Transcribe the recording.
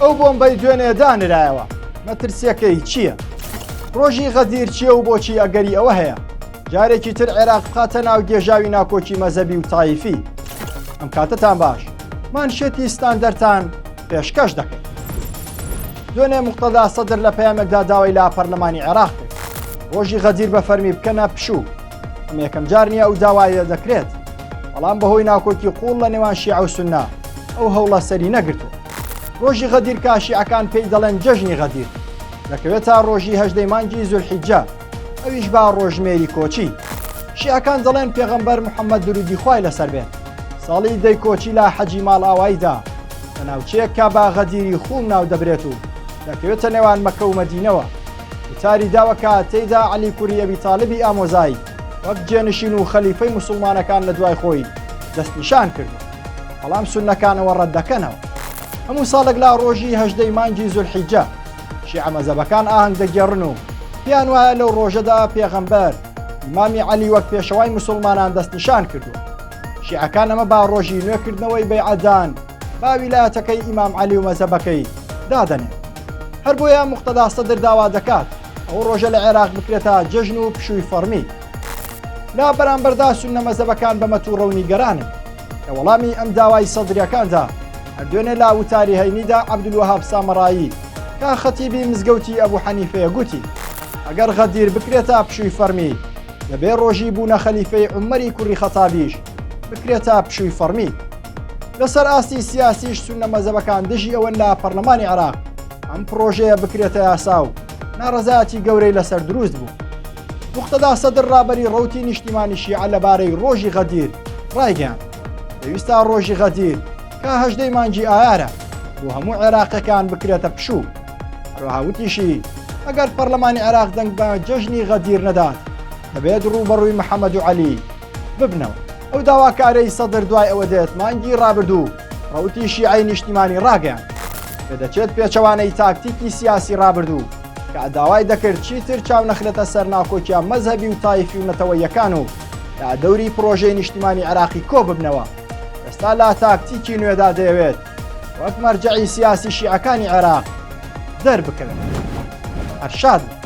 ئەو بۆمبەی دوێنێ دانرایەوە مەترسیەکەی چییە؟ ڕۆژی غەدیر چییە و بۆچی ئەگەری ئەوە هەیە جارێکی تر عێراق بخاتە ناو گێژاوی ناکۆکی مەزەبی و تایفی؟ ئەم کاتەتان باش مانشێتی ستاندەرتان پێشکەش دەکەین. دوێنێ موقتەدا سەدر لە پەیامێکدا داوای لە پەرلەمانی عێراق کرد ڕۆژی غەدیر بە فەرمی بکەنە پشوو. ئەمە یەکەم جار نییە ئەو داوایە دەکرێت، بەڵام بەهۆی ناکۆکی قوڵ لە نێوان شیعە و سوننە ئەو هەوڵە سەری نەگرتووە. ڕۆژی غەدیر کە شیعەکان پێی دەڵێن جەژنی غەدیر دەکەوێتە ڕۆژی هەژدەی مانگی زولحیجە، ئەویش بە ڕۆژمێری کۆچی. شیعەکان دەڵێن پێغەمبەر محەممەد درودی خوای لەسەر بێت ساڵی دەی کۆچی لە حەجی ماڵئاواییدا لە ناوچەیەک کە بە غەدیری خوم ناودەبرێت و دەکەوێتە نێوان مەکە و مەدینەوە وتاری داوە کە تێیدا عەلی کوری ئەبی تاڵبی ئامۆزای وەک جێنشین و خەلیفەی موسڵمانەکان لە دوای خۆی دەستنیشان کردووە، بەڵام سوننەکان ئەوە ڕەتدەکەنەوە. هەموو ساڵێک لە ڕۆژی هەژدەی مانگی زولحیجە شیعە مەزەبەکان ئاهەنگ دەگێڕن و پێیان وایە لەو ڕۆژەدا پێغەمبەر ئیمامی عەلی وەک پێشەوای موسڵمانان دەستنیشان کردووە. شیعەکان ئەمە بە ڕۆژی نوێکردنەوەی بەیعەتدان بە ویلایەتەکەی ئیمام عەلی و مەزهەبەکەی دادەنێن. هەر بۆیە موقتەدا سەدر داوا دەکات ئەو ڕۆژە لە عێراق بکرێتە جەژن و پشووی فەڕمی. لە بەرامبەردا سوننە مەزهەبەکان بەمە تووڕە و نیگەرانن. لە وەڵامی ئەم داوای سەدریەکاندا هەر دوێنێ لە وتاری هەینیدا عەبدولوەهاب سامەڕایی کە خەتیبی مزگەوتی ئەبو حەنیفەیە گوتی ئەگەر غەدیر بکرێتە پشووی فەڕمی دەبێ ڕۆژی بوونە خەلیفەی عومەری کوڕی خەتابیش بکرێتە پشووی فەڕمی. لەسەر ئاستی سیاسیش سوننە مەزەبەکان دژی ئەوەن لە پەرلەمانی عێراق ئەم پڕۆژەیە بکرێتە یاسا و ناڕەزایەتی گەورەی لەسەر دروست بوو. موقتەدا سەدر ڕابەری ڕەوتی نیشتیمانی شیعە لەبارەی ڕۆژی غەدیر ڕایگەیاند، پێویستە ڕۆژی غەدیر کە هەژدەی مانگی ئایارە بۆ هەموو عێراقیەکان بکرێتە پشوو. هەروەها وتیشی، ئەگەر پەرلەمانی عێراق دەنگ بە جەژنی غەدیر نەدات، دەبێت ڕووبەڕووی محەمەد و عەلی ببنەوە. ئەو داواکارەی سەدر دوای ئەوە دێت مانگی ڕابردوو ڕەوتی شیعەی نیشتیمانی ڕاگەیاند پێدەچێت پێچەوانەی تاکتیکی سیاسی ڕابردوو کە داوای دەکرد چیتر چاو نەخرێتە سەر ناکۆکیە مەزهەبی و تایفی و نەتەوەیەکان و لە دەوری پرۆژەی نیشتیمانی عێراقی کۆ ببنەوە ئێستا لە تاکتیکی نوێدا دەیەوێت وەک مەرجەعی سیاسی شیعەکانی عێراق دەربکەوێت. هەر شاد بن.